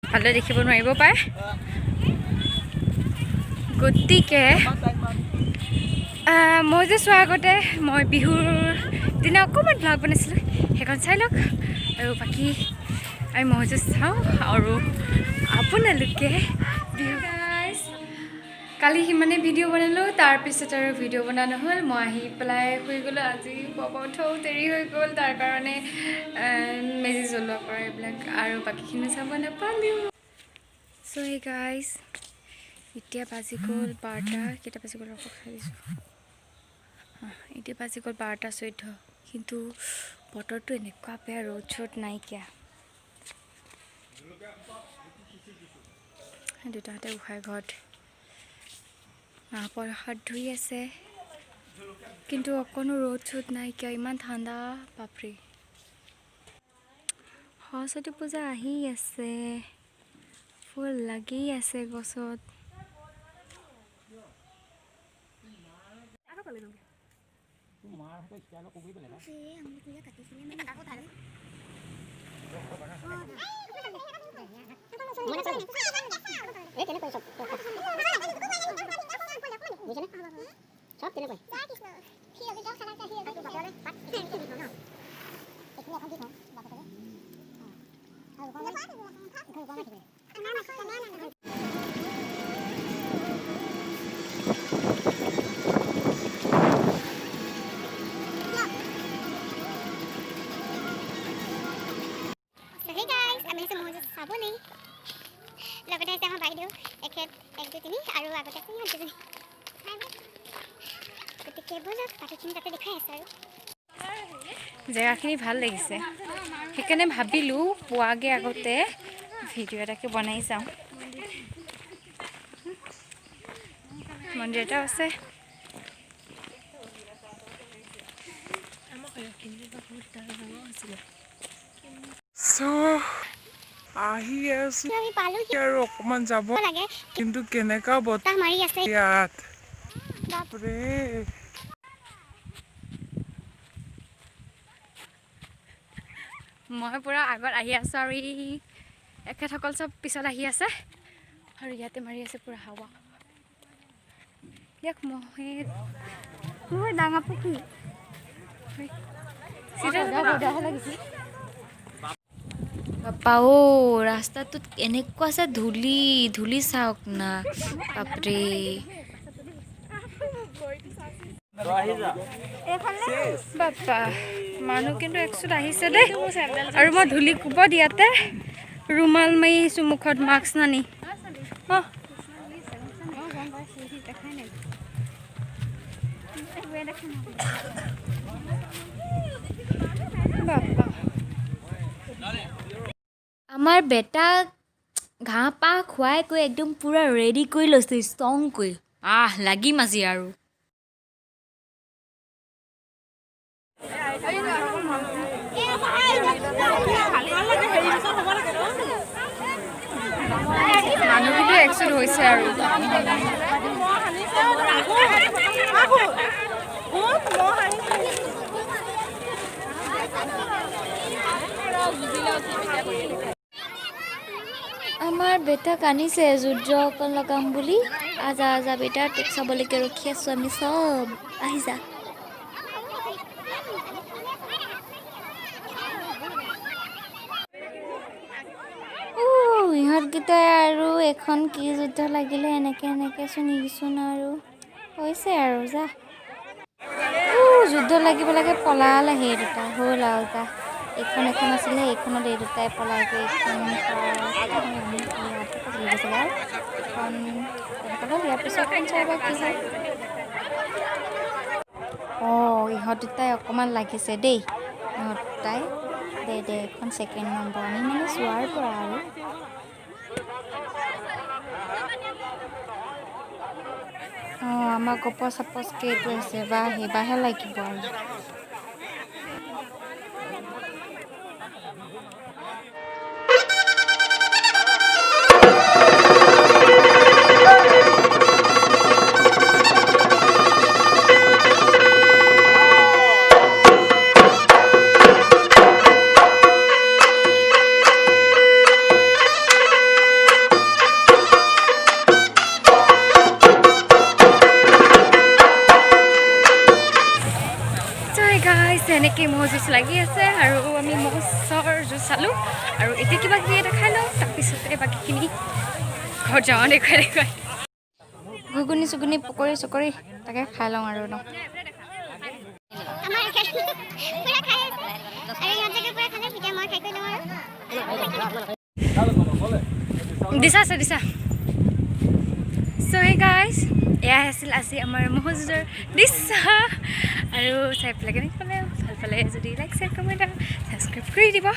ভালদৰে দেখিব নোৱাৰিব পাৰে। গতিকে মই যে চোৱাৰ আগতে মই বিহুৰ দিনা অকণমান ভ্লগ বনাইছিলোঁ, সেইখন চাই লওক। আৰু বাকী আমি ম'হ যুঁজ চাওঁ আৰু আপোনালোকে বিহু গাইজ। কালি সিমানে ভিডিঅ' বনালোঁ, তাৰপিছত আৰু ভিডিঅ' বনোৱা নহ'ল। মই আহি পেলাই শুই গ'লোঁ। আজি শুৱা পৰা উঠাও দেৰি হৈ গ'ল, তাৰ কাৰণে মেজি জ্বলোৱা কৰা এইবিলাক আৰু বাকীখিনি চাব নাপালোঁ। চ' সেই গাইজ, এতিয়া বাজি গ'ল 12টা, কেইটা বাজি গ'ল ৰখক চাই দিছোঁ। এতিয়া বাজি গ'ল 12টা 14, কিন্তু বতৰটো এনেকুৱা বেয়া, ৰ'দ চ'দ নাইকিয়া। দেউতাহঁতে গোঁসাই ঘৰত মাহ প্ৰসাদ ধুই আছে, কিন্তু অকণো ৰ'দ চ'দ নাইকিয়া, ইমান ঠাণ্ডা, বাপৰে। সৰস্বতী পূজা আহি আছে, ফুল লাগি আছে গছত। Hey guys, আমি আহিছোঁ ম'হ যুঁজ চাবলৈ। লগতে আছে আমাৰ বাইদেউ, এখেত 1 2 3 আৰু আগতে আছে ইহঁত দুজনী। গতিকে ব'লক, বাকীখিনি তাতে দেখুৱাই আছোঁ আৰু। জেগাখিনি ভাল লাগিছে, সেইকাৰণে ভাবিলোঁ পোৱাগৈ আগতে ভিডিঅ' এটাকে বনাই যাওঁ। মন্দিৰ এটাও আছে। চ' আহি আছো আমি পালোহি আৰু অকণমান যাব লাগে, কিন্তু কেনেকুৱা বতৰ বতাহ মাৰি আছে ইয়াত, বাপৰে। মই পূৰা আগত আহি আছোঁ আৰু এই এখেতসকল চব পিছত আহি আছে। আৰু ইয়াতে মাৰি আছে পূৰা হাৱা। ইয়াক মহে মোৰ ডাঙৰ পুখুৰী বাপা অ', ৰাস্তাটোত এনেকুৱা আছে ধূলি, ধূলি চাওক না, বাপৰে। বাপা মানুহ কিন্তু একচুত আহিছে দেই। আৰু মই ধূলি কোবত ইয়াতে ৰুমাল মাৰি আহিছোঁ মুখত, মাস্ক নানি। অঁ, বাপা আমাৰ বেটাক ঘাঁহ পাহ খুৱাই কৈ একদম পূৰা ৰেডি কৰি লৈছোঁ, ষ্ট্ৰং কৰি। আহ লাগিম আজি আৰু। মানুহ কিন্তু একচুত হৈছে আৰু। আমাৰ বেটাক আনিছে যুদ্ধ অকণ লগাম বুলি। আজা আজা বেটা, তোক চাবলৈকে ৰখি আছোঁ আমি চব, আহি যা। ইহঁতকেইটাই আৰু এখন কি যুদ্ধ লাগিলে, এনেকে এনেকে চোন আৰু হৈছে আৰু যা। যুদ্ধ লাগিব লাগে পলালে সেই দুটা, হ'ল আৰু যা। এইখন এখন আছিলে, এইখনত এই দুটাই পলাই গৈ এইখন আৰু এইখন তেনেকুৱা হ'ল। ইয়াৰ পিছৰখন চাই বা কি হয়। অঁ, ইহঁত দুটাই অকণমান লাগিছে দেই, ইহঁত দুটাই। দে দে, এইখন ছেকেণ্ড নম্বৰ, আমি মানে চোৱাৰ পৰা আৰু। অঁ, আমাৰ গপচ চাপচকৈ এইটো আছে বা সেইবাৰহে লাগিব আৰু। তাকেই ম'হ যুঁজ লাগি আছে আৰু আমি ম'হৰ যুঁজ চালোঁ আৰু এতিয়া কিবা কিবি এটা খাই লওঁ, তাৰপিছতে বাকীখিনি ঘৰত যাওঁ দেখুৱাই দেখুৱাই। ঘুগুনি চুগুনি, পকৰি চকৰি তাকে খাই লওঁ আৰু ন। আমাৰ এখেত পুৰা খাই আছে আৰু ইহঁতে পুৰা খালে। এতিয়া মই খাই কৰি লওঁ আৰু। দিছা আছে দিছা। চ' হে গাইজ, এয়াই আছিল আজি আমাৰ ম'হ যুঁজৰ দৃশ্য। আৰু চাই পেলাই কেনেকৈ পালে? ভাল পালে যদি লাইক, শ্বেয়াৰ, কমেণ্ট আৰু ছাবস্ক্ৰাইব কৰি দিব।